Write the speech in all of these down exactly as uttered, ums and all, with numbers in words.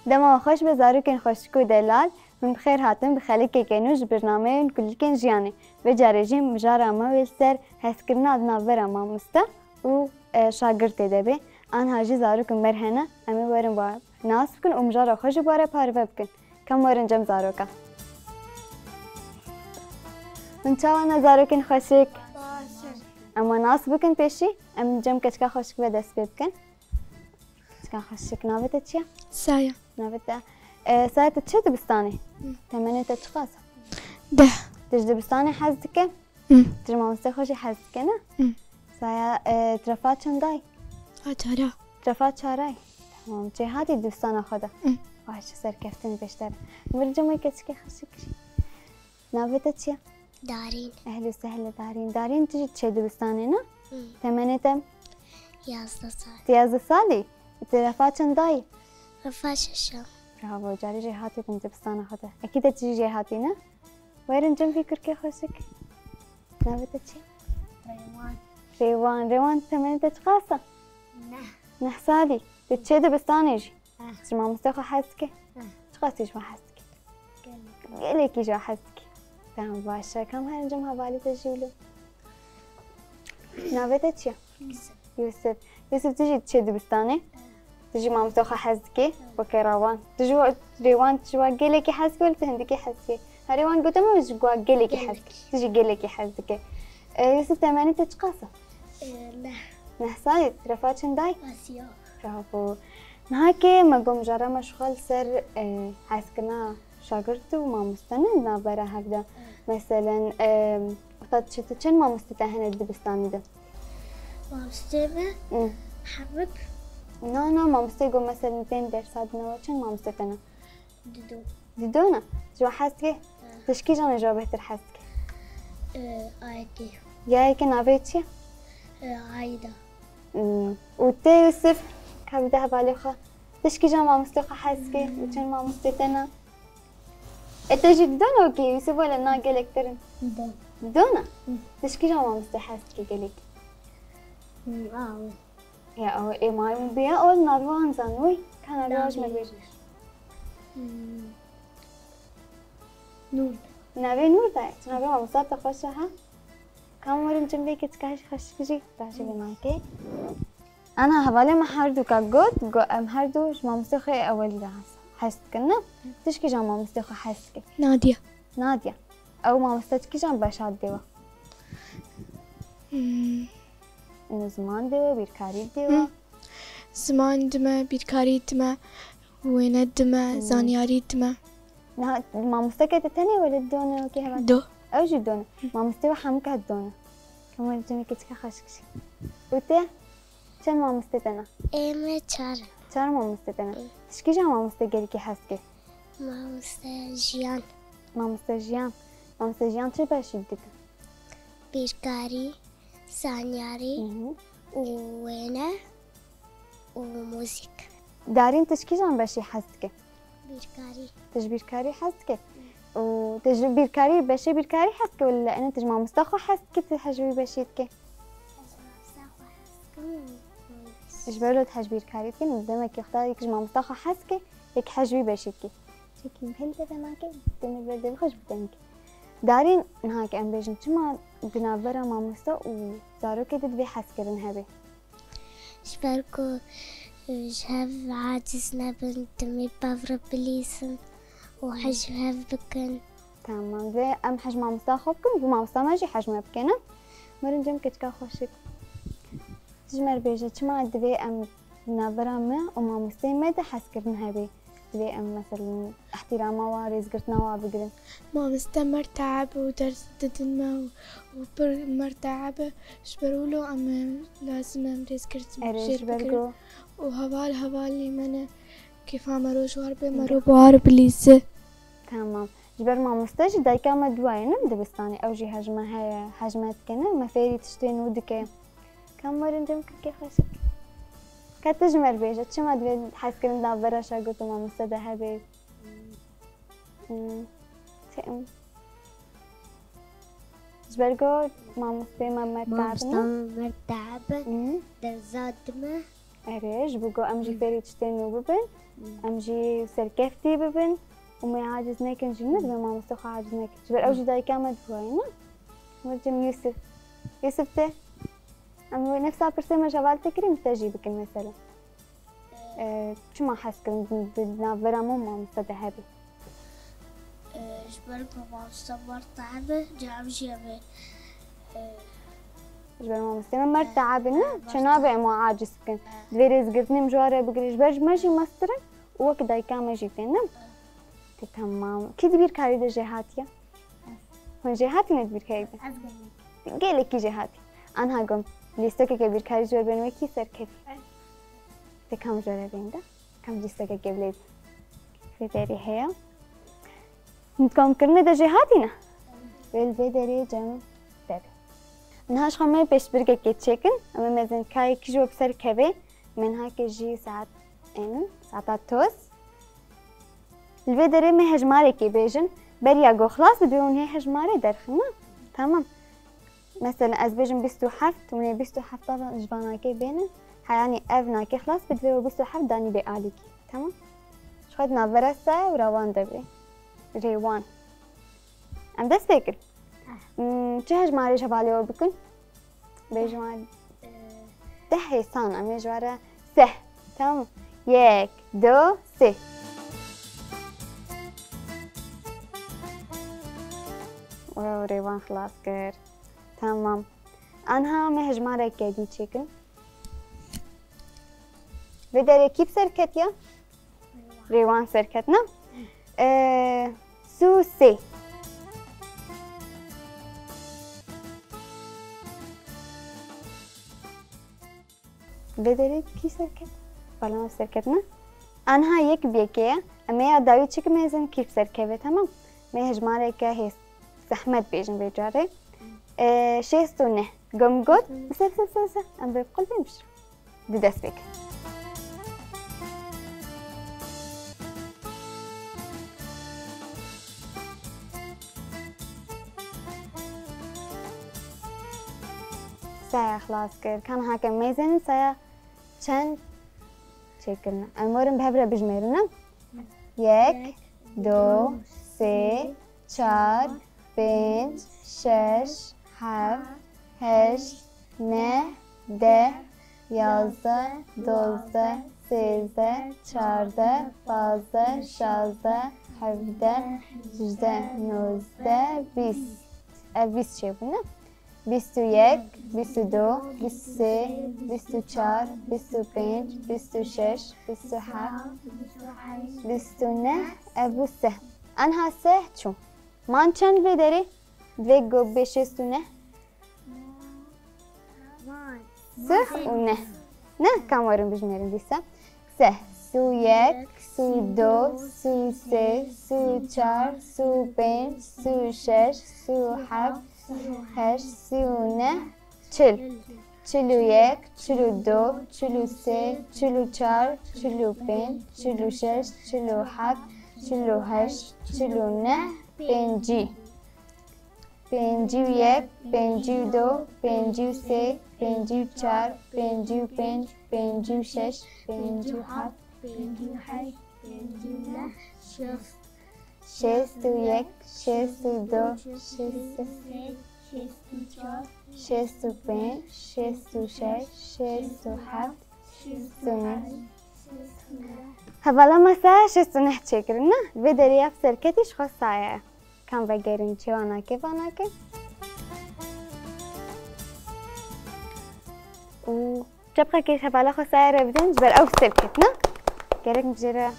Dema xweş be zarokên xweşik û delal, hûn bi xêr hatin bi xelikekê nû ji birnameyên Kulîlkên Jiyanê. Vê carê jî mijara me wê li ser hezkirina di navbera mamoste û, e, şagirtê de be. Anha jî zarokên me re hene, em ê werin wan nas bikin û mijara xwe jî bi wan re parve bikin. Kam werin cem zarokan. Hûn çawa ne zarokên xweşik? Baş in. Em wan nas bikin pêşî, em cem keçika xweşik ve dest pê bikin. Çika xweşik, navê te çi ye? Saya. Navê te, e, Saya, tu çi dibistanê? Hı. Temenê te çiqas e? Deh. Tu ji dibistanê hez dike? Hı. Tu ji mamostê xwe jî hez dike, ne? Hı. Saya, e, tu refa çendayî? A çara. Tu refa çarayî. Tamam, çê hatî dibistana xwe de? Hı. Baş, serkeftin pêşter. Mircim wê keçikê xweşik jî. Navê te çi ye? Darîn. Ehlo sehle Darîn. Darîn, tu jî çê dibistanê ne? Hı. Temenê te? Yazdeh sal. Tu yazdeh salî? Tu refa çendayî? Refa şeşa. Bravo, carê jêhatî bûm dibistana xwe de. Ekî te tu jî jêhatî ne? Werin cem vî kurkê xweşik. Navê te çi ye? Rêwan. Rêwan. Rêwan, temenê te çiqas e? Neh. Neh salî. Tu çê dibistanê jî? Eh. Ji mamostê xwe hez dike? Eh. Çiqas jî ji we hez dike? Gelek. Gelekî ji we hez dike. Tamam, baş e. Kam herin cem hevalê te jî wilo. Navê te çi ye? Yusuf. Yusuf. Yusuf, tu jî diçê dibistanê? Eh. Tu jî mamostê xwe hez dike? Eh. Weke Rêwan. Tu ji we, Rêwan, tu ji we gelekî hez dike, wele tu hindikî hez dike? Herê wan gote min ji gwa gelekî hez dike. Gelek. Tu jî gelekî hez dike. E, Yusuf, temenê te çiqas e? E, neh. Neh salî, tu refa çendayî? Asiya. Bravo. Niha ke me got mijara me ji xwe li ser, e, hezkirina şagirt û mamoste ne di navbera hev de. Evet. Meselen, e, wexta tu çi, tu çend mamoste te hene di dibistanê de? Mamostê me Hı. Hemik. Na, na, mamostê got meselen tên dersa dine we çend mamoste te ne? Dido. Dido ne? Ji we hez dike? Hı. Tu ji kîjan jî bêhtir hez dike? Ee, ayetê. Ya yekê navê çi ye? Ee, Aida. Hmm. Û te Yusuf, ka bide hevalê xwe. Tu ji kîjan mamostê xwe hez dike? Û çend mamostê te ne? E, te jî Dido ne wekî Yusuf, wele na gelek tir in. Dido. Dido ne? Hı. Tu ji kîjan mamostê hez dike gelek? Hı, awe. Ya, ew ê may min bûye, ew navê wan zan wî. Ka navê wan ji me bêje. Hmm. Nûr. Navê Nûr de. Tu navê mamosta te xweş e, ha? Kam werin cem vê keçika jî xweşik jî, da jî vê nakê. Ana, hevalê me her du ka got, got, em her du ji mamostê xwe ewelî de hez, hez dikin, ne? Tu ji kîjan mamostê xwe hez dikî? Nadia. Nadia. Ew mamoste ji kîjan beşa didê we? Hmm. Û ziman dê we, bîrkarî dê we? Hı. Ziman dime, bîrkarî dime, wêne dime, Hmm. Zanyarî dime. Niha mamosteke te tenê wele done wekî heval? Do. Ew jî done. Hı. Mamostê we hemûka done. Kema cemekê çika xweşik jî. Û te? Çend mamostê te ne? Ê me çar in. Çar mamostê te ne. Hı. Tu ji kîjan mamostê gelekî hez dikî? Mamoste Jiyan. Mamoste Jiyan. Mamoste Jiyan çi beşî dike? Bîrkarî, zanyarî Hı hı. û wêne û muzîk. Darîn, tu ji kîjan beşî hez dike? Bîrkarî. Tu ji bîrkarî hez dike? Hı. Û tu ji bîrkarî, beşê bîrkarî hez dike wele ene tu ji mamosta xwe hez dike, tu hez ji wî beşî dike? Ez mamosta xwe hez dikim û Ji ber wilo tu hez ji bîrkarî dike, demekî wexta yek ji mamosta xwe hez dike, yek hez ji wî beşî dike. Çekî hîn te nake, demê ber devê xwe ji bîr te nake. Darîn, niha ke em bêjin, çima di navbera mamoste û zarokê de divê hezkirin hebe? Ji ber ku, e, ji hev aciz nebin, divê bi hev re bilîzin û hej ji hev bikin. Tamam, divê em hej mamosta xwe bikin, bi mamosta me jî hej me bike, ne? Mirin cem keçika xweşik. Tu ji me re bêje, çima divê em di navbera me û mamosteyê me de hezkirin hebe? Divê em, meselen, ihtirama wan, rêzgirtina wan bigirin. Mamoste merteeb û ders didin me û, û pir merteeb e. Ji ber wilo em, lazim e em rêzgirtin Erê, jê re ji ber bigirin. Ku û heval hevalî me ne, kêfa me roj war be, me Erê. Ro bi war bilîze. Tamam. Ji ber mamoste jî dayika me dua ye, ne, dibistanê. Ew jî hej me heye, hej me dike, ne? Me fêrî tiştên wî dike. Kam werin cem kekê xweşik. Ka tu ji me re bêje, çima divê hezkirin di navbera şagird û mamoste de hebe? Hmm. Çi em? Ji ber ku mamostê me mertab Mamosta ne? Me mertab e, Hmm. dersa dime, Erê, ji bo ku em jî fêrî tiştên nû bibin, em jî serkeftî bibin û me aciz nekin jî, ne divê mamoste xwe aciz nekin. Ji ber ew jî dayika me dixwaye, ne? Mircim Yusuf. Yusuf te? Em wê nefsa pirsê me ji heval te kirî, min te jî bikin mesela. Ee, çima hez kirin di, di navbera me û mamoste de hebe? Ee, ji ber ku mamoste mer te'ebe, cem jî hebe. Ee, Ji ber mamoste me mer te'ebe, ne? Çi nabe em wan aciz bikin? Divê rêzgirtinê em ji wan re bigrin. Ji ber ji me jî mestir in û wek dayika me jî tên, ne? Tê, temam. Kî di bîrkarî de jê hatiye? Hûn jê hatine di bîrkarî de? Ez gelek. Gelekî jê hatî. Anha gom, lîstekeke bîrkarî ji we bên wekî serkevî. Tê, kam ji we re bên de? Kam lîstekeke bilêz? Vê derê heye. Hûn di komkirinê de jê hatîne? Wê li vê derê cem te be. Niha ji xwe me pêşbirkekê çêkin. Em ê mezin kayê kî ji we bi ser kevê. Me niha kê jî saet ênin, saeta toz. Li vê derê me hejmarekê bêjin. Beriya ku xilas bibe hûn hê hejmarê derxin, ne? Tamam. Mesela ez bêjim bîst û heft, hûn ê bîst û heft ji vanakê bênin. Heyanî ev nakê xilas bi divê we bîst û heft danî bê alîkî. Tamam? Ji xwe di navbera se û rewan de bê. Rêwan. Em dest pê kin. Hmm, çi hejmarê ji hevalê we bikin? Bêjin wan. Deh hêsan, em ê ji we re seh. Tamam. Yek, du, sê. Wow, rêwan xilas kir. Tamam. Anha me hejmareke dî çêkin. Vê derê kî bi ser ketiye? Rêwan ser ketine. Ee, sê û sê. Vê derê kî ser ket? Balana ser ketine. Anha yek bi yekê ye. Em ê ya dawî çi kimêzin kî bi ser keve, tamam. Me hejmareke hês. Zehmet bêjin vê carê. Ee, şêst û neh. Gom got. Bi ser, ser, ser, ser. Em vê qul bêmiş. Di dest pê kin. Saya xilas kir. Kan hake mêzin saya çend çêkirine? Em werin bi hev re bijmêrin, ne? Yek, du, sê, çar, pênc, şeş, heft, heşt, neh, deh, yazdeh, dozdeh, sêzdeh, çardeh, pazdeh, şazdeh, hevdeh, hejdeh, nozdeh, bîst. Ev bîst çêbûne. Bîst û yek, bîst û du, bîst û sê, bîst û çar, bîst û pênc, bîst û şeş, bîst û heft, bîst û neh, ev bû sih. Anha sih çû. Man çend vê derê? Divê ku bê şêst û neh. Sih û neh. Ne, kam werin bijmêrin dîsa. Sih, sih û yek, sih û du, sih û sê, sih û çar, sih û pênc, sih û şeş, sih û heft, sih û heşt, sih û neh, çil. Çil û yek, çil û du, çil û sê, çil û çar, çil û pênc, çil û şeş, çil û heft, çil û heşt, çil û neh, pêncî. Pêncî û yek, pêncî û du, pêncî û sê, pêncî û çar, pêncî û pênc, pêncî û şeş, pêncî û heft, pêncî û heşt, pêncî û neh, şêst. Şêst û yek, şêst û du, şêst û sê, şêst û çar, şêst û pênc, şêst û şeş, şêst û heft, şêst û neh. Hevala me saya şêst û neh çêkirin, ne? Vê derê ya serketî ji xwe saya ye. Kam vegerin çi vanake, vanake. Û çepxekê ji hevala xwe saya re bidin, ji ber ew serketine. Gerek mijê re.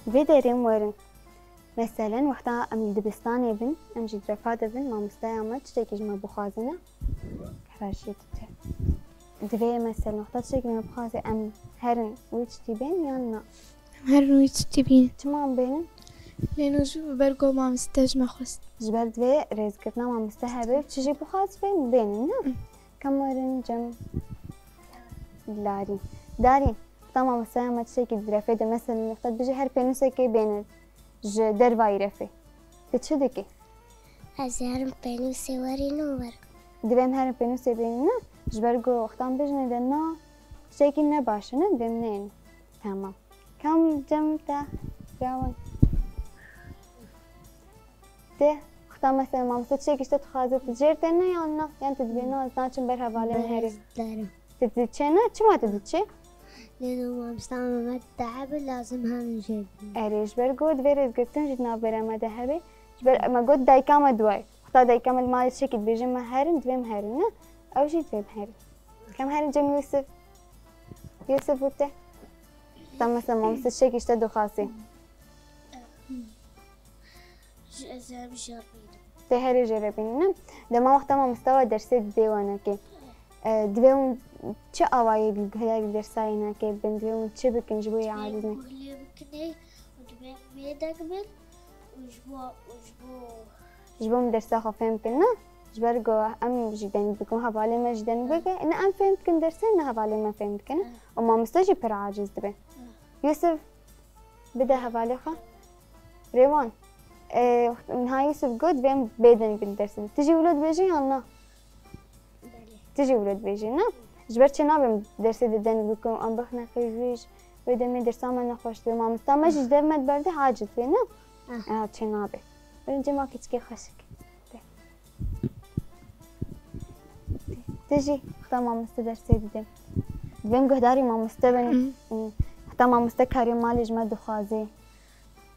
Vê derê em werin. Meselen, wexta em li dibistanê bin, em jî di refa de bin, mamosteya me tiştekî ji me bixwazine. Her şey tute. Divê, meselen, wexta tiştekî me bixwaze, em herin wê tiştî bên yan na? Em herin wê tiştî bînin. Çima em bênin? Lê no jî bi ber ku mamoste ji me xwest. Ji ber divê rêzgirtina mamoste hebe, çi jî bixwazibê, bênin, ne? Hı. Kam werin cem Darîn. Darîn, wexta mamosteya me tiştekî di refê de, meselen, wexta dibêje her pênûsekê bêne ji dervayî refê. Tu çi dikî? Ez ê herim pênûsê werînim û wergo. Divêm herin pênûsê bênîne, ji ber ku wextan bijîne de na tiştekî ne baş e, ne divêm neyên. Tamam. Kam cem te? Yawin. Tê, wexta mesela mamoste tiştekî ji te dixwaze, tu jêr têne yan na? Yan tu dibê na, ez naçim ber hevalê min herî. Tu diçê ne? Çima tu diçî? Lê mamosta me me dihebe lazim herin jêr bin. Erê, ji ber got vê rêzgirtin jî di navbera me de hebe. Ji ber me got dayika me duway. Wexta dayika me di malê tiştekî dibêje me herin, divêm herin, ne? Ew jî divêm herin. Kam herin cem Yusuf. Yusuf û te. Tam mesela mamoste tiştekî ji te dixwaze. Ji ez hem jêr bînim. Tê herê jêr bînî, ne? Dema wexta mamoste we dersê didê we neke. E, divê hûn çi awayî guhdarî dersa yê nake bin, divê hûn çi bikin ji bo yê aciz neke? Guhlê bikinê û divê bêdeng bin û ji bo, û ji bo Ji bo min dersa xwe fêm bikin, ne? Ji ber ku em jî deng bikin, hevalê me jî deng bike, ne em fêm bikin dersê, ne hevalê me fêm bikin. Û mamoste jî pir aciz dibe. Yusuf, bide hevalê xwe. Rêwan, e, niha Yusuf got, divê em bêdeng bin dersê. Tu jî wilo dibêjî yan na? Belê. Tu jî wilo dibêjî, ne? Ji ber çê nabe em dersê de deng bikin, em bixine qîvîj. Wê demê dersa me nexweş dibe. Mamosta me jî ji dev me diberde, aciz be, ne? Ah. Aha, çê nabe. Birin cema keçikê xweşik. Te. Te jî wexta mamoste dersê dide. Divêm guhdarî mamoste bin. Hı. Hı. Wexta mamoste karê malê ji me dixwaze.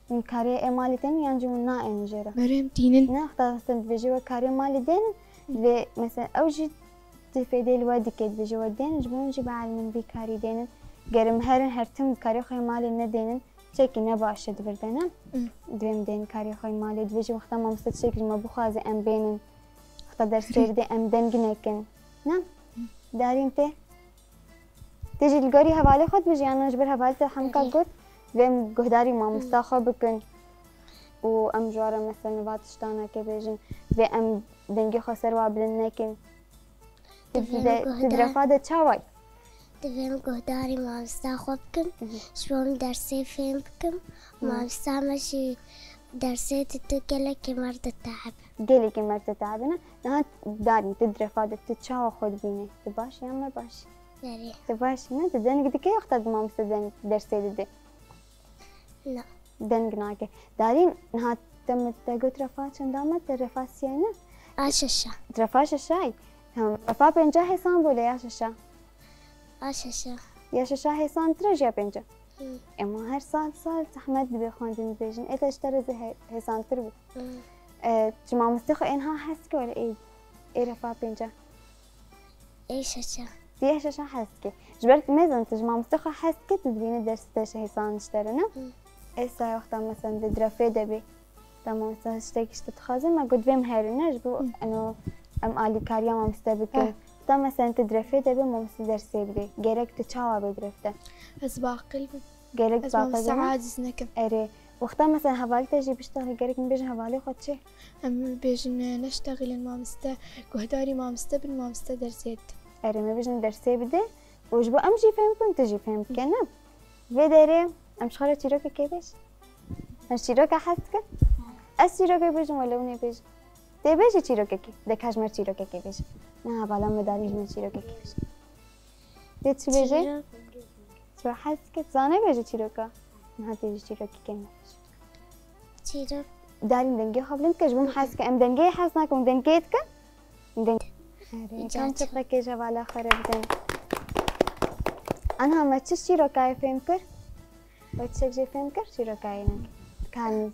Hûn karê ê malê tên yan jî hûn naên jê re? Berê em tînin. Ne, wexta sen dibêjî we karê malê dênin, lê mesela ew jî ti fêdê li we dike, dibêje we dênin, ji bo hûn jî bielmin vî karî dênin. Ger em herin her tim karê xwe yê malê nedênin, çekî ne baş e di vir de, ne? Hı. Divê em dênin karê xwe yê malê, dibêje wexta mamoste tiştekî ji me bixwaze em bênin. Wexta dersê didê em deng nekin. Ne? Darîn tê? Tê jî li gorî hevalê xwe dibêjî, yan ji ber hevalê te hemka got, divê em guhdarî mamosta xwe bikin û em ji wan re mesela va tiştaneke bêjin, divê em dengê xwe ser wa bilind nekin. Tu Divê em de, tu di guhdar-, refa de çawa yî? Divê em guhdarî mamosta xwe bikin, Mhm. ji bo em dersê fêm bikim. Mhm. Mamosta me jî dersê dide gelekî me re ditehibe. Gelekî me re ditehibe, ne? Niha Darîn, tu di refa de tu çawa xwe dibînî? Tu baş yan ne baş? Erê. Tu baş ne? Tu deng dikî wexta di mamoste deng dersê dide? Na. Deng nake. Darîn, niha te min te got refa çenda me, te refa siyay ne? A şeşa. Refa şeşay. Tamam. Refa pênca hêsan bû lê ya şeşa? A şeşa. Ya şeşa hêsantir e ji ya pênca? Hı. Ema her sal sal zehmet dibe xwendin dibêjin. Ê te ji te re zê he-, hêsantir bû. Hı. E, ji mamostê xwe ên ha hez dike wele ê, ê refa pênca? Ê şeşa. Tê şeşa hez dike. Ji ber mêzan tu ji mamostê xwe hez dike, tu dibînî ders te ji hêsan ji te re ne? Hı. Ê say wexta mesela di direfê de bî. Tamam, mesela tiştekî ji te dixwaze, me got divê em herin ne, ji bo Hı. eno em alîkariya mamoste bikin. Heh. Ta mesela tu direfê de bê, mamoste dersê bidê. Gerek tu çawa bê diref de? Ez baqil bim. Gerek Ez baqil mamoste bim. Aciz nekim. Erê. Wexta mesela hevalî te jî biştexile, gerek min bêjin hevalê xwe çi? Em bêjin, e, neştexilin mamoste, guhdarî mamoste bin, mamoste dersê bide. Erê, me bêjin dersê bide. Û ji bo em jî fêm bikin, tu jî fêm bike, ne? Vê derê em ji xwe re çîrokekê bêjin. Em çîroka hez dikin? Ez çîrokê bêjim, wele hûn ê bêjin. Tê bêjî çîrokekê. De ka ji me re çîrokekê bêjin. Niha bala me Darîn ji me çîrokekê bêjin. Tê çi bêjî? Çîrok. Çi hez dike? Zanê bêjî çîroka. Niha tê jî çîrokekê me bêjin. Çîrok. Darîn dengê xwe bilind ke, ji bo min hez ke. Em dengê hez nakin, em dengê dikin. Deng. Erê, kam çiqekê ji hevala xwe re bidin. Anha me çi çîrokayê fêm kir? We çiçek jê fêm kir? Çîrokayê ne. Kanî.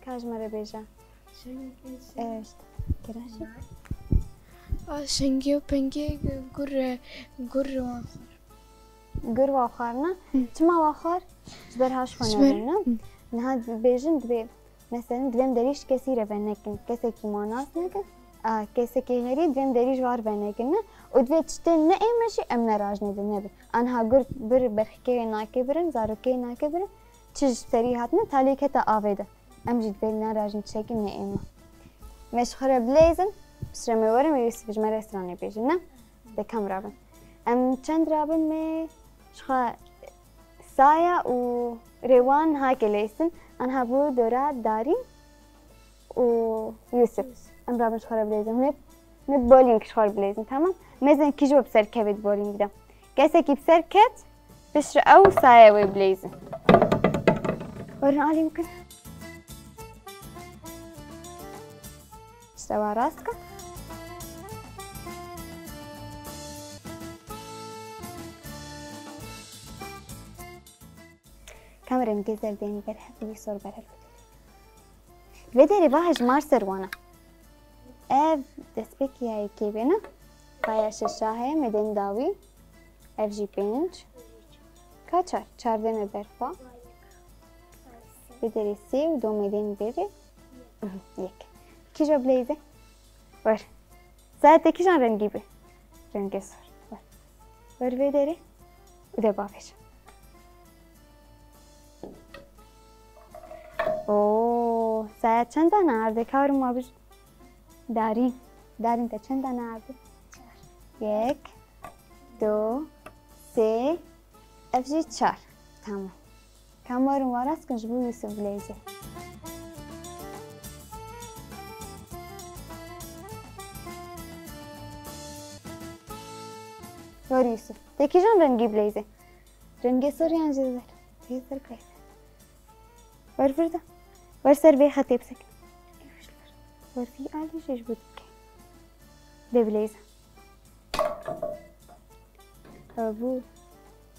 Ka ji me re bêje. Şengê, Evet. Kira. A şengê û pengê gur, gur wan xwar. Gur wa xwar ne? Hı. Çima wa xwar? Ji ber ha ji xwe Ji ber nebin, ne? Hı. Niha dibêjin, dibê, mesela, divê em derî ji kesî re venekin. Kesekî ma nas nekin. A, kesekî xerî, divê em derî ji war venekin, ne? Û divê tiştên ne ê me jî em ne rajne de nebin. Anha gur bir berxikê wê nake birin, zarokê nake birin. Çi ji serî hatine, talî kete avê de. Em jî divê ne rajin tiştekî ne ê me. Me ji xwe re bileyzin, piştre me werin, me Yusuf ji me re stranê bêjin, ne? De kam rabin. Em çend rabin me ji xwe Saya û Rêwan hake leysin. Anha bû dora Darîn û Yusuf. Em rabin ji xwe re bileyzin. Hûn ê, hûn ê bowling ji xwe re bileyzin, tamam? Mezin kî ji we bi ser kevê di bowling de. Kesekî bi ser ket, piştre ew û saya wê bileyzin. Werin alî bikin. Piştre wa rast ke. Kamerê min gê zerdênî berhev û sor berhev. Vê derê va hejmar ser wana. Ev destpêkê ya yekê bêne. Vaya şeşa heye, mêdên dawî. Ev jî pênc. Ka çar? Çar dêne berfa. Vê derê sê û do mêdên bêrê. Yek. Kîja bileyze? Wer. Saete kîjan rengî bi? Rengê sor. Wer. Wer vê derê. Û de bavêje. Oo, saya çend dane erdê? Karim ma bij. Darîn. Darîn te çend dane erdê? Çar. Yek, du, sê, ev jî çar. Tamam. Kamerin wa rast kin ji bo Yusuf bileyzê. Wer Yusuf. Te kîjan rengî bileyzê? Rengê sor yan jî zer? Tê zer bileyzê. Wer vir de. Wer ser vê xetê bisekin. Wer vî alî jî ji bo dike. Dê bileyzê. Hebû.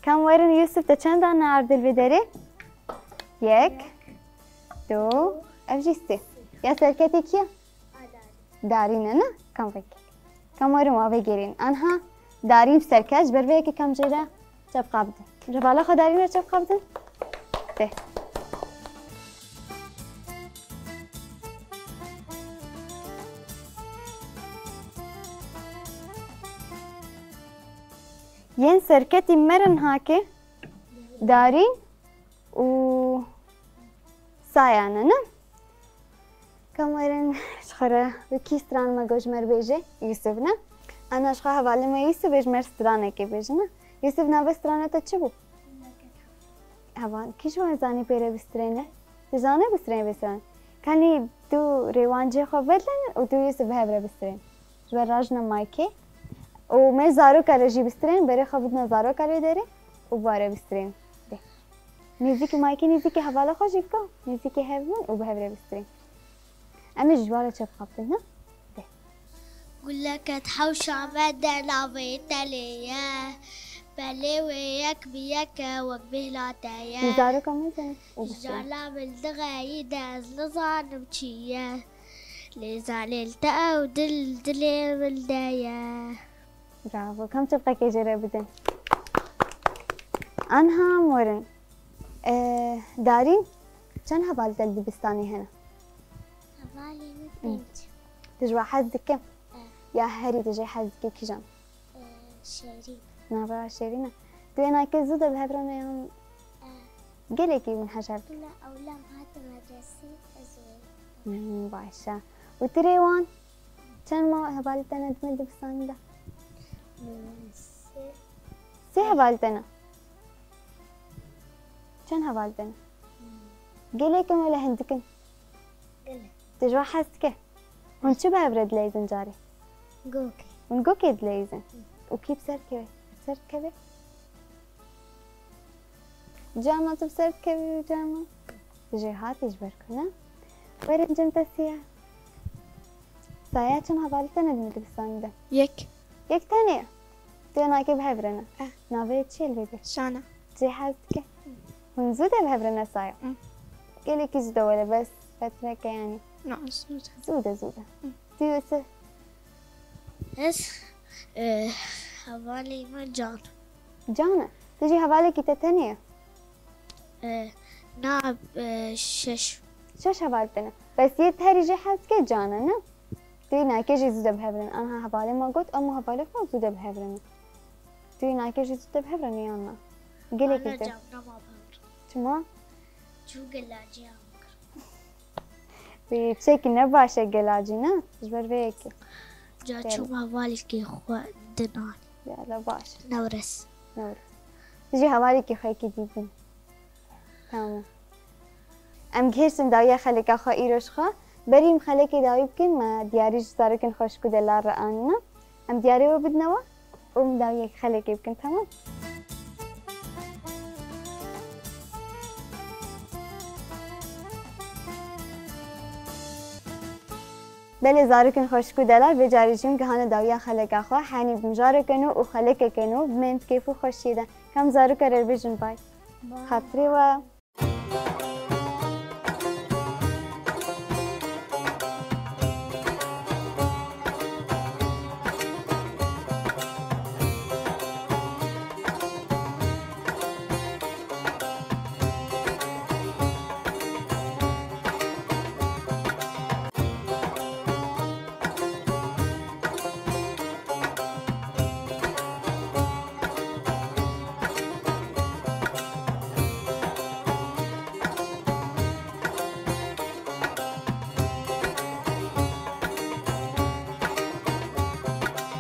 Kam werin Yusuf, te çend dane erdê li vê derê? Yek, du, ev jî sê. Ya serketê kî ye? Darîn e, ne? Kam vekê. Kam werin wa vegêrîn. Anha Darîn serket, ji ber vê yekê kam jê re çepqa bidin. Ji bala xwe Darîn re çepqa bidin. Tê. Yên serketî merin hake Darîn û Saya ne, ne? Kam werin ji xwe re bi kî stran me got ji me re bêje? Yusuf ne? Ana ji xwe hevalê me Yusuf ê ji me re stranekê bêje, ne? Yusuf, navê strana te çi bû? Heval, kî ji wan zanî pê re bistrêne? Tu zanî bistrên vê stranê? Kanî tu rêwancê xwe vedin û tu Yusuf bi hev re bistrên. Ji ber rajna maykê. Û me zaroka re jî bistrên, berê xwe bidina zaroka lê derê û bare bistrên. Dê. Nêzîkî maykê, nêzîkî hevala xwe jî bike, nêzîkî hev bin û bi hev re bistrên. Em ê ji wan re çepqa bidin, ha? Dê. Guleket hewşa me de navê te lê ye. Belê wê yek bi yek e wek bêhna te ye. Zaroka me zanin û bistrên. Jala min dixeyî de ez nizanim çi ye. Lê zanê li te ew dil dilê min de ye. Bravo. Kam çepqekê jê re bidin. Anha em werin. Ee, Darîn, çend hevalê te li dibistanê hene? Hevalê min pênc. Tu ji wan hez dike? E. Ya herî tu jê hez dike kîjan? E, Şêrîn. Navê wa Şêrîn e. Tu ênake zû de bi hev re ne yan? E. Gelekî hûn hej hev dikin? Tune ewla em hatin medresê, ez wê. Hmm, baş e. Û tu rê wan? Çend ma hevalê te ne di me dibistanê de? Hmm, sê. Sê hevalê te ne? Çend hevalê te ne? Hmm. Gelek in wele hindik in? Gelek. Tu ji wan hez dike? Hûn çi bi hev re dileyzin carê? Gokê. Hûn gokê dileyzin? Û kî bi ser dikeve? Bi ser dikeve? Carna tu bi ser dikevî û carna tu jê hatî ji ber ku ne? Werin cem te siya. Saya çend hevalê te ne di me dibistanê de? Yek. Yek tenê? Tu ênakê bi hev re ne? Eh. Navê çi ye li vê de? Şana. Cê hez dike. Hûn zû de bi hev re ne saya? Hı. Gelekî zû de wele bes fetreke yanî. Na, zû de. Zû de, zû de. Hı. Tu Yusuf? Ez, e, hevalê me Can. Can e? Tu jî hevalekî te tenê ye? E, na, e, şeş. Şeş heval te ne. Bes yê te herî jê hez dike Can e, ne? Tu yê nakê jî zû de bi hev re ne. Anha hevalê me got, em û hevalê xwe zû de bi hev re ne. Tu yê nakê jî zû de bi hev re ne yan na? Gelekî te. Can, nema bi hev re. Çima? Çû gelacî ya min kir. Wî piçekî ne baş e gelacî, ne? Ji ber vê yekê. Ca çûma valîkê xwe dinan. Ya la baş. Newres. Newres. Tu jî hevalekî xwe yekê dî bîn. Tamam. Em gihiştin dawiya xelika xwe îro ji xwe. Berî em xelekê dawî bikin, me diyarî ji zarokên xweşik û delal re anîne. Em diyarê we bidine we û em dawiyek xelekê bikin, temam? Belê zarokên xweşik û delal vê carî jî em gihane dawiya xeleka xwe. Henî bi mijareke nû û xelekeke nû bimên di kêf û xweşiyê de. Kam zaroka re bêjin bay. Xatirê we.